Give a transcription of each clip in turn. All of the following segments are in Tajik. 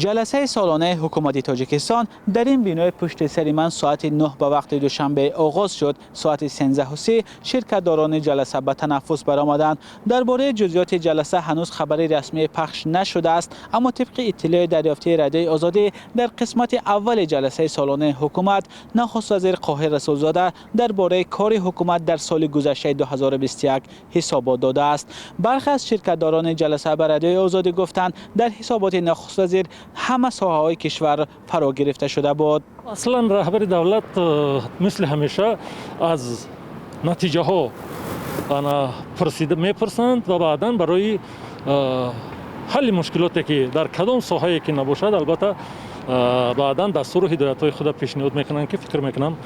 Ҷаласаи солонаи ҳукумати Тоҷикистон дар ин бинои пушти сари ман соати 9 ба вақти Душанбе оғоз шуд. Соати 13:30 ширкатдорони ҷаласа ба танаффус баромаданд. Дар бораи ҷузъиёти ҷаласа ҳанӯз хабари расмӣ пахш нашудааст, аммо тибқи иттилои дарёфтии Радиои Озодӣ дар қисмати аввали ҷаласаи солонаи ҳукумат нахуствазир Қоҳир Расулзода дар бораи кори ҳукумат дар соли гузаштаи 2021 ҳисобот додааст. Баъзе аз ширкатдорони ҷаласа ба Радиои Озодӣ гуфтанд, дар ҳисоботи нахуствазир ҳама соҳаҳои кишвар фаро гирифта шуда буд. Аслан раҳбари давлат мисли ҳамеша аз натиҷаҳо пурсида мепурсанд ва баъдан барои ҳалли мушкилоте, ки дар кадом соҳае ки набошад, албатта, баъдан дастуру ҳидоятҳои худро пешниҳод мекунанд, ки фикр мекунам,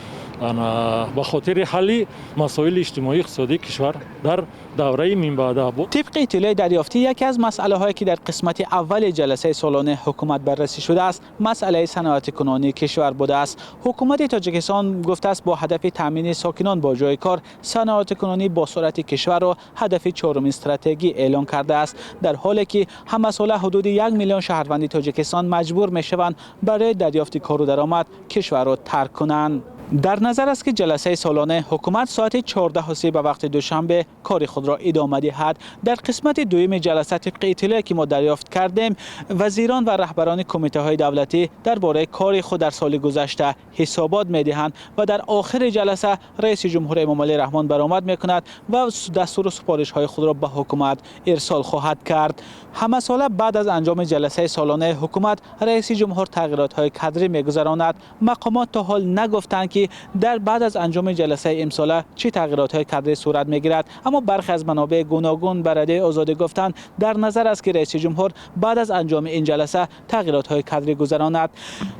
ба хотири ҳалли масоили иҷтимоию иқтисодии кишвар дар давраи минбаъда. Тибқи иттилои дарёфтӣ, яке аз масъалаҳое, ки дар қисмати аввали ҷаласаи солонаи ҳукумат баррасӣ шудааст, масъалаи саноатикунонии кишвар будааст. Ҳукумати Тоҷикистон гуфтааст, бо ҳадафи таъмини сокинон бо ҷои кор, саноатикунонӣ бо суръати кишварро ҳадафи чоруми стратегӣ эълон кардааст, дар ҳоле ки ҳамасола ҳудуди 1 миллион шаҳрванди Тоҷикистон маҷбур мешаванд барои дарёфти кору даромад кишварро тарк кунанд. Дар назар аст, ки ҷаласаи солонаи ҳукумат соати 14:30 ба вақти Душанбе кори худро идома диҳад. Дар қисмати дуюми ҷаласа, тибқи иттилое, ки мо дарёфт кардем, вазирон ва раҳбарони кумитаҳои давлатӣ дар бораи кори худ дар соли гузашта ҳисобот медиҳанд ва дар охири ҷаласа раиси ҷумҳур Эмомалӣ Раҳмон баромад мекунад ва дастуру супоришҳои худро ба ҳукумат ирсол хоҳад кард. Ҳамасола баъд аз анҷоми ҷаласаи солонаи ҳукумат раиси ҷумҳур тағйиротҳои кадрӣ мегузаронад. Мақомот то ҳол нагуфтанд, ки дар баъд аз анҷоми ҷаласаи имсола чӣ тағйиротҳои кадрӣ сурат мегирад, аммо баъзе аз манобеи гуногун ба Радиои Озодӣ гуфтанд, дар назар аст, ки раиси ҷумҳур баъд аз анҷоми ин ҷаласа тағйиротҳои кадрӣ гузаронад.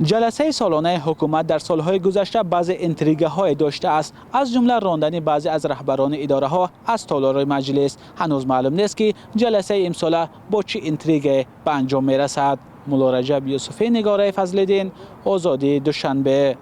Ҷаласаи солонаи ҳукумат дар солҳои гузашта баъзе интригаҳое доштааст, аз ҷумла рондани баъзе аз раҳбарони идораҳо аз толори маҷлис. Ҳанӯз маълум нест, ки ҷаласаи имсола бо чӣ интригае ба анҷом мерасад. Мулло Раҷаб Юсуфӣ, Нигораи Фазлиддин, Озодӣ, Душанбе.